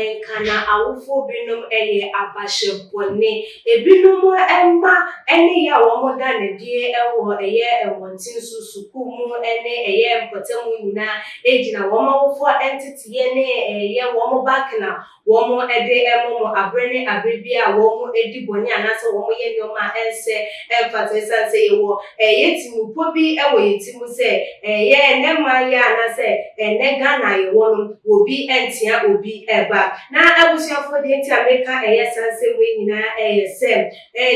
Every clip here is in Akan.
Yɛnka na awofoɔ binom yɛ abahyɛ bɔne. Ebinom mma ne yɛ a wɔda no adi wɔ ɛyɛ mmɔnten so, sukuu mu ne ɛyɛ mpɔtam nyinaa gyina wɔn awofoɔ nteteeɛ ne ɛyɛ wɔn backing a wɔde ma wɔn abere ne abere bi a wɔdi bɔne anaasɛ wɔyɛ nneɛma a ɛnsɛ mfata, ɛsiane sɛ yɛwɔ ɛyɛ timmupɔ bi wɔ yɛn ti mu sɛ ɛyɛ ɛnɛ mmaa yi anaasɛ ɛnɛ Ghana a yɛwɔ no, obi ntea obi ba. Na abusuafoɔ, deɛ nti a meka ɛyɛ saa nsɛm wei nyinaa ɛyɛ sɛ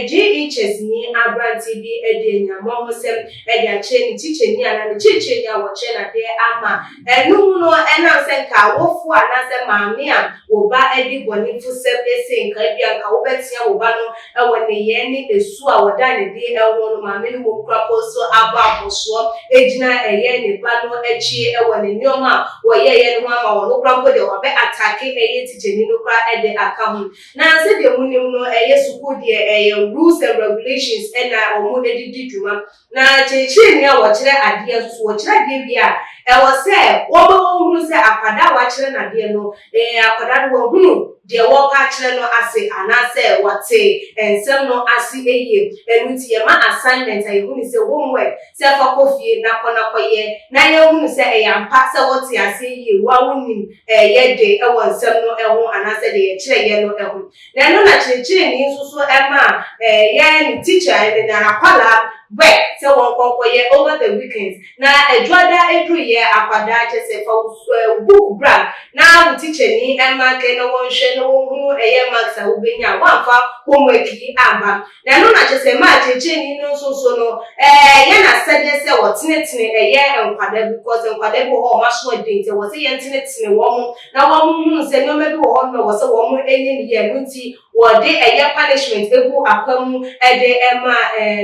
JHS ni aberanteɛ bi de anyammɔhosɛm de akyerɛ ne tikyani anaa ne kyerɛkyerɛni a wɔkyerɛ n'adeɛ ama ɛno mu no. Ɛnam sɛ nka awofoɔ anaasɛ maame a wo ba de bɔnefosɛm ese, nka bi a nka wobɛtea wo ba no wɔ nneyɛɛ ne esu a wɔda ne de ho no, maame no mmom kora po so abɔ abɔsoɔ gyina ɛyɛ ne ba no akyi wɔ ne nneɛma a wɔyɛeɛ no ho ama wɔn no kora mpo deɛ, wɔabɛ attack ɛyɛ tikyani no kora de aka ho. Na sɛdeɛ munim no, ɛyɛ sukuu deɛ, ɛyɛ rules and regulations ɛna wɔn de di dwuma. Na kyerɛkyerɛni a wɔkyerɛ adeɛ nso, wɔkyerɛ adeɛ wie a, ɛwɔ sɛ wɔbɛwɔ hunu sɛ akwadaa a wɔakyerɛ n'adeɛ no, akwadaa no wɔhunu deɛ wɔpa akyerɛ no ase anaasɛ wɔte nsɛm no ase yie. Ɛno nti yɛma assignment a yɛhunu sɛ homework, sɛ fa kɔ fie na kɔ na kɔyɛ, na yɛhunu sɛ ɛyɛ ampa sɛ wɔte ase yie, wo a wonim ɛyɛ de ɛwɔ nsɛm no ɛho anaasɛ deɛ yɛkyerɛ yɛ no ɛho. Na ɛno na kyerɛkyerɛni nso so ɛma ɛyɛ ne teacher ne n'akwadaa work sɛ wɔn nkɔnkɔyɛ over the weekends. Na adwada eduruyɛ, akwadaa kyɛ sɛ fa wo book bra na wo teacher ni ɛma kɛ na wɔnhwɛ na wɔnhunu ɛyɛ marks a wobɛnya a wɔamfa homework yi amba. Na ɛno na kyɛ sɛ maa kyerɛkyerɛni no nso so no ɛyɛ n'asɛdeɛ sɛ wɔtenetene ɛyɛ nkwadaa, because nkwadaa bi wɔ hɔ a wɔn aso ɔden, nti wɔ sɛ yɛntenetene wɔn na wɔn hunu sɛ nneɛma bi wɔ hɔ no wɔ sɛ wɔn ɛnyɛ ne yie. Ɛno nti wɔde ɛyɛ punishment egu akwa mu ɛde ɛma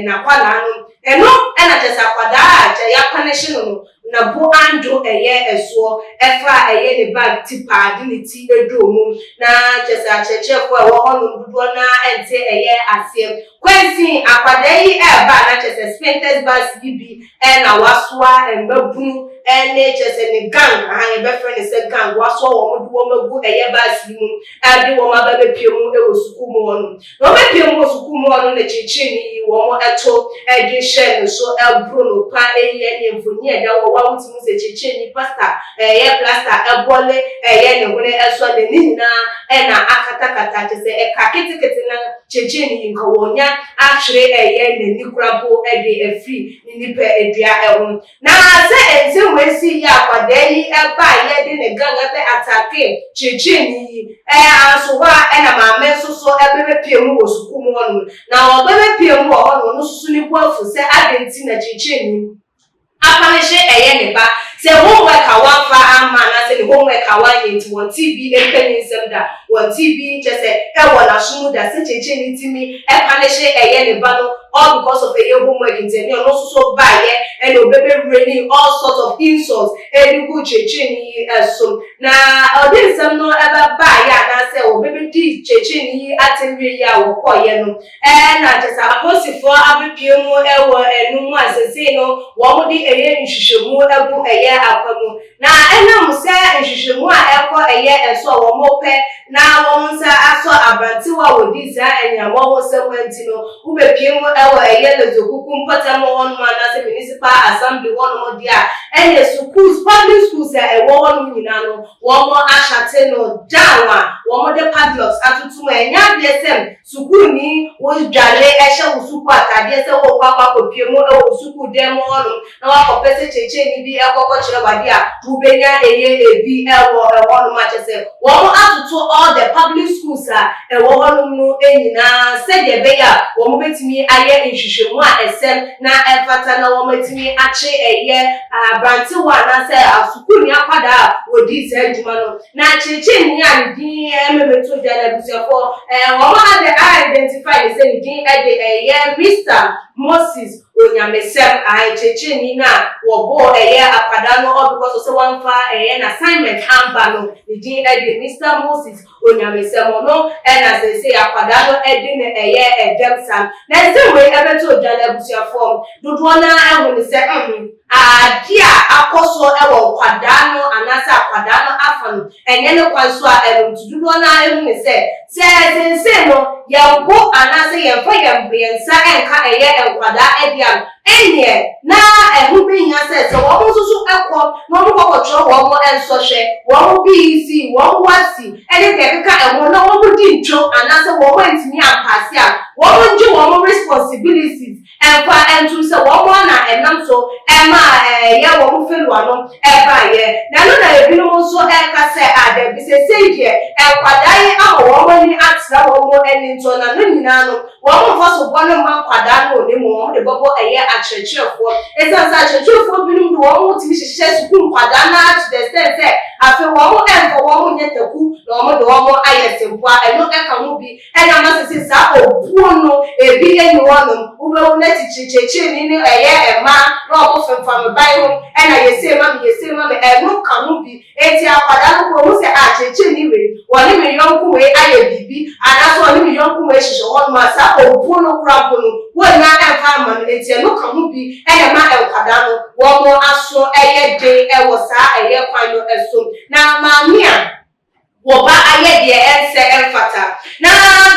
n'akwadaa no. Ɛno ɛna kyɛ sɛ akwadaa a kyɛ yɛapunish no, na bo andwo ɛyɛ ɛsoɔ ɛfa ɛyɛ ne bag ti paa de ne ti edu mu. Na kyɛ sɛ akyerɛkyerɛfoɔ a ɛwɔ hɔnom dodoɔ naa ɛnte ɛyɛ aseɛ kwansin akwadaa yi ɛɛba. Na kyɛ sɛ Spintex bus yi bi ɛna wasoa mmabunu ɛne kyɛ sɛ ne gang aha, yɛbɛfrɛ ne sɛ gang, wasoa wɔn de wɔn agu ɛyɛ bus yi mu, ɛde wɔn aba bɛpie mu ɛwɔ sukuu mu hɔnom. Na wɔn bɛpie mu wɔ sukuu mu hɔnom na kyerɛkyerɛni yi wɔn ɛto ɛde hyɛ ne so ɛboro no pa. Ɛyi ɛne mfonyin ɛda wɔ wɔn a wotumi sɛ kyerɛkyerɛni pasta ɛyɛ plaster ɛbɔle ɛyɛ ne hwene ɛso de ne nyinaa ɛna akatakata, kyɛ sɛ ɛka ketekete na kyerɛkyerɛni yi nka wɔnya ahwere ɛyɛ n'ani kora po ɛde afiri ne nipa edua ɛho. Na sɛ nsɛm wɔ esi yi, akwadaa yi ɛba a yɛde ne gang ɛbɛ attack kyerɛkyerɛni yi anso hɔ a, ɛna maame nso so ɛbɛbɛpie mu wɔ sukuu mu hɔnom. Na ɔbɛbɛpie mu wɔ hɔnom no nso so ne bu afu sɛ adi nti na kyerɛkyerɛni apunish ɛyɛ ne ba sɛ homework a wamfa ama anaasɛ ne homework a wanyɛ. Nti wɔn ti bi mpanyin nsɛm da wɔn ti bi kyɛ sɛ ɛwɔ n'aso mu da sɛ kyerɛkyerɛni ti mi ɛpunish ɛyɛ ne ba no all because of ɛyɛ homework. Nti ɛne ɔno nso so baayɛ ɛna ɔbɛbɛwura ni all sort of insults ɛde gu kyerɛkyerɛni yi ɛso. Na ɔde nsɛm no ɛbɛbaayɛ anaasɛ ɔbɛbɛdi kyerɛkyerɛni yi atɛnwie yi a wɔkɔɔyɛ no, ɛna kyɛ sɛ apolisifoɔ abɛpie mu ɛwɔ ɛnum a sesei no wɔn de ɛyɛ nhwehwɛmu ɛgu ɛyɛ akwa mu. Na ɛnam sɛ nhwehwɛmu a ɛkɔ ɛyɛ ɛso a wɔn pɛ na wɔn nsa asɔ aberantewa a wɔdi saa anyamɔhosɛm nti no, wobɛpie mu ɛwɔ ɛyɛ Ledzokuku mpɔtam hɔnom anaasɛ municipal assembly hɔnom deɛ a, ɛyɛ schools, public schools a ɛwɔ hɔnom nyinaa no, wɔn ahyate no down a wɔn de padlocks atoto mu. Ɛnyɛ adeɛ sɛ sukuuni wodwale ɛhyɛ wo sukuu ataadeɛ sɛ wɔkɔ akɔpie mu ɛwɔ sukuu dan mu hɔnom na wakɔpɛ sɛ kyerɛkyerɛni bi ɛkɔkɔ kyerɛ wade a wobɛnya ɛyɛ ebi ɛwɔ ɛhɔnom. Akyɛ sɛ wɔn atoto all the public schools a ɛwɔ hɔnom no nyinaa sɛdeɛ ɛbɛyɛ a wɔn bɛtumi ayɛ nhwehwɛmu a ɛsɛm na ɛfata na wɔn atumi akye ɛyɛ aberantewa anaasɛ sukuuni akwadaa a wɔdi saa adwuma no. Na kyerɛkyerɛni a ne din ɛmɛmɛto gya na abusuafoɔ wɔn ade a identify ne sɛ ne din ɛde ɛyɛ Mr. Moses Onyamesɛm, ae, kyerɛkyerɛni no a wɔbɔɔ ɛyɛ akwadaa no all because of sɛ wamfa ɛyɛ n'assignment amba no, ne din de Mister Moses Onyamesɛm, ɔno na seesei akwadaa no de no ɛyɛ ɛdɛm saa. Na nsɛm wei ɛbɛtɔ dwa no, abusuafoɔ dodoɔ no ara ahu no sɛ mm, adeɛ a akɔ so wɔ nkwadaa no anaasɛ akwadaa no afa no, ɛnyɛ ne kwan so a ɛno nti dodoɔ no ara hu no sɛ, sɛ seesei no yɛn bo anaasɛ yɛmfa yɛn yɛn nsa nka ɛyɛ nkwadaa deɛ a, ɛnneɛ na ɛho bɛhia sɛ sɛ wɔn nso so kɔ na wɔn kɔ kɔtwerɛ wɔn nsɔhwɛ, wɔn BEC, wɔn WASSCE ne deɛ ɛkeka ɛho na wɔn di ntwo anaasɛ wɔn antumi ampaase a, wɔn ngye wɔn responsibilities Ɛmfa ntom sɛ wɔn ara na ɛnam so maa ɛyɛ wɔn failure no baeɛ. Na ɛno na ebinom nso reka sɛ, Ah, dabi, seesei deɛ nkwadaa yi ama wɔn ani atra wɔn ani nti ɔna no nyinaa no, wɔmfa soboɔ no mma nkwadaa no na mmom wɔde bɛbɔ ɛyɛ akyerɛkyerɛfoɔ. Ɛsiane sɛ akyerɛkyerɛfoɔ binom de wɔn ho tumi hyehyɛ sukuu nkwadaa no ara to the extent sɛ afei wɔn mfa wɔn nyɛ taku na wɔde wɔn ayɛ sempoa, ɛno ka ho bi. Ɛna ama sese saa obuo no ebi nni hɔ nom, wobɛhu na tikyirikyerɛkyerɛni no ɛyɛ mmaa na ɔmo femfam ban ho ɛna yɛ sei ma me yɛ sei ma me, ɛno ka ho bi, enti akwadaa no kɔ ohu sɛ ah kyerɛkyerɛni wei wɔne me yɔnko wei ayɛ biribi anaasɛ ɔne me yɔnko wei hyehyɛ hɔ nom a saa obuo no koraa mpo no wonnya ɛmfa mma no, enti ɛno ka ho bi ɛna ɛma nkwadaa no wɔn aso ɛyɛ den ɛwɔ saa ɛyɛ kwan no ɛso. Na maame a. Wɔ ba ayɛ deɛ ɛnsɛ ɛmfata na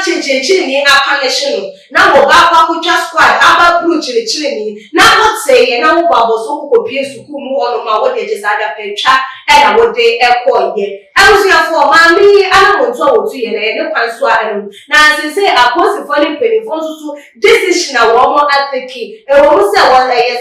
kyenkyenkyeneni apanehye no na wɔ ba akɔ akɔtwa squad aba buru kyerekyereni na wo teeɛ na wo bɔ abɔso wo kɔ pie sukuu mu hɔ nom a wo deɛ kyesɛ adapɛ twa ɛna wo de kɔɔ yɛ. Abusuafoɔ, maame yi anamontuo a wɔtu yɛ no ɛyɛ ne kwan so a ɛno na seesei apolisifoɔ ne mpaninfoɔ nso so decision a wɔn atake ɛwɔ mu sɛ wɔ ɛyɛ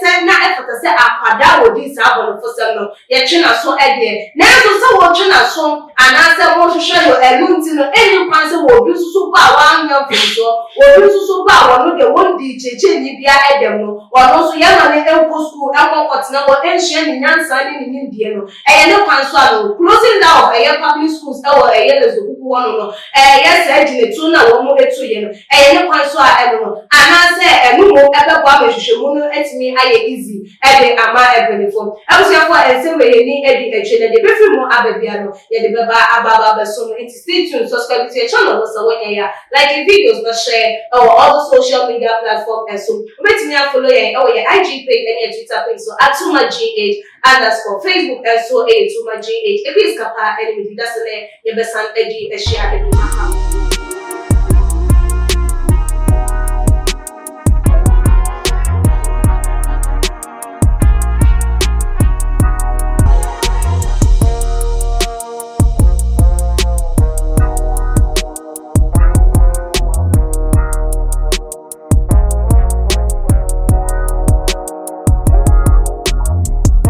sɛ na ɛfata sɛ akwadaa a wɔdii saa abɔnefosɛm no Yɛtwe n'aso deɛ, nanso sɛ wɔtwe n'aso anaasɛ mohwehwɛ no ɛno nti no, ɛnni kwan sɛ wɔ obi nso so ba a wannyɛ mfomsoɔ, obi nso so ba a ɔno deɛ wɔndii kyerɛkyerɛni biara dɛm no, ɔno nso yɛmma no nkɔ sukuu nkɔ nkɔtena hɔ nsua ne nyansa ne ne nimdeɛ no. Ɛyɛ ne kwan so a no closing down of ɛyɛ public schools ɛwɔ ɛyɛ Lezokuku hɔ nom no, ɛyɛ saa gyinatuo no a wɔn tuiɛ no, ɛyɛ ne kwan so a ɛno no, anaasɛ ɛno mmom ɛbɛboa ma nhwehwɛmu no atumi ayɛ easy. de ama mpanyimfo. Abusuafo a nsɛm wei yɛn ani adi akyire na deɛ ɛbɛfiri mu aba biara no yɛde bɛba aba aba abɛso no nti stay tuned, subscribe to yɛn channel no sɛ wonyɛ yɛ a, like yɛn videos na share ɛwɔ all the social media platform ɛso. Wobɛtumi a follow yɛn ɛwɔ yɛn IG page ɛne yɛn Twitter page so at TumaGH underscore, Facebook nso ɛyɛ TumaGH. Ebi sika paa ɛne medi da sɛ nɛ yɛbɛsan adi ahyia ɛbi aha.